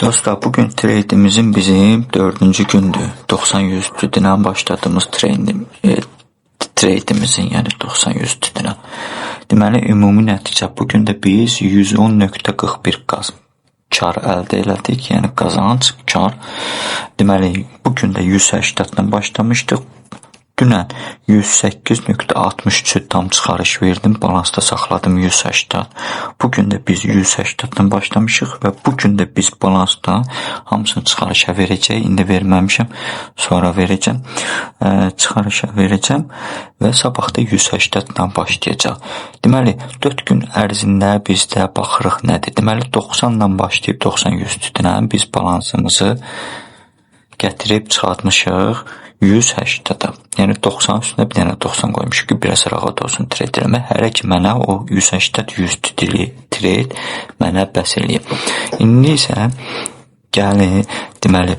Dostlar, bugün trade'imizin bizim 4-cü gündür. 90 USDT-dən başladığımız trade'imizin, yəni 90 USDT-dən. Deməli, ümumi nəticə bu gün də biz 110.41 kar əldə elədik, yəni qazanc, kar. Deməli, bu gün də 180-dən başlamışdıq. Dünən 108.63-ü tam çıxarış verdim, balansda saxladım 180. Bu gün də biz 180-dən başlamışıq və bu gün də biz balansda hamısını çıxarışa verəcəyik. İndi verməmişəm, sonra verəcəm. Çıxarışa verəcəm və sabah da 180-dən başlayacaq. Deməli, 4 gün ərzində bizdə baxırıq nədir? Deməli, 90-dan başlayıb 90 USDT-dən biz balansımızı gətirib çıxartmışıq 180-ə. Yəni 90 üstünə bir dənə 90 qoymuşuq ki, biraz rahat olsun trade eləmək. Hələ ki mənə o 180 USDT-lik trade mənə bəs eləyir. İndi isə gəlin, deməli,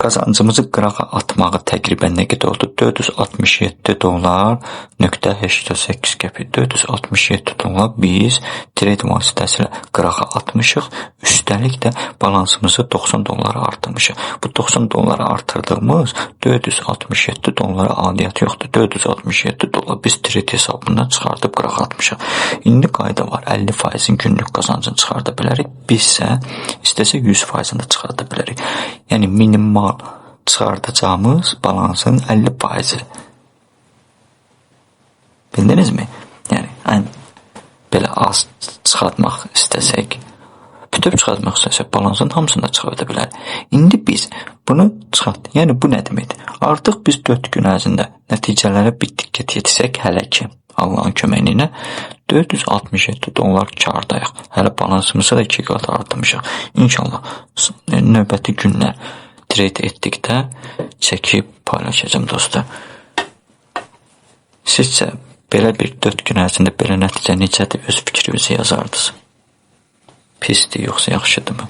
qazancımızı qırağa atmağı təqribən nə qədər oldu? 467 dollar nöqtə 88 qəpik. 467 dollar biz trade vasitəsilə qırağa atmışıq. Üstəlik də balansımızı 90 dollara artırmışıq. Bu 90 dollara artırdığımız 467 dollara adiyyatı yoxdur. 467 dollar biz trade hesabından çıxardıb qırağa atmışıq. İndi qayda var. 50%-in günlük qazancını çıxarda bilərik. Biz isə istəsək 100%-ni də çıxarda bilərik. Yəni minimal çıxardacağımız balansın 50%-i. Bildinizmi? Yəni ən belə az çıxartmaq istəsək, bütöv çıxartmaq istəsək balansın hamısını da çıxarda bilərik. İndi biz bunu çıxartdıq. Yəni bu nə deməkdir? Artıq biz 4 gün ərzində nəticələrə bir diqqət yetirsək hələ ki Allahın köməyi ilə 467 dollar kardayıq. Hələ balansımızı da 2 qat artırmışıq. İnşallah növbəti günlər trade etdikdə çəkib paylaşacağım dostlar. Sizcə belə bir 4 gün ərzində belə nəticə necədir? Öz fikrinizi yazardınız. Pisdir yoxsa yaxşıdırmı?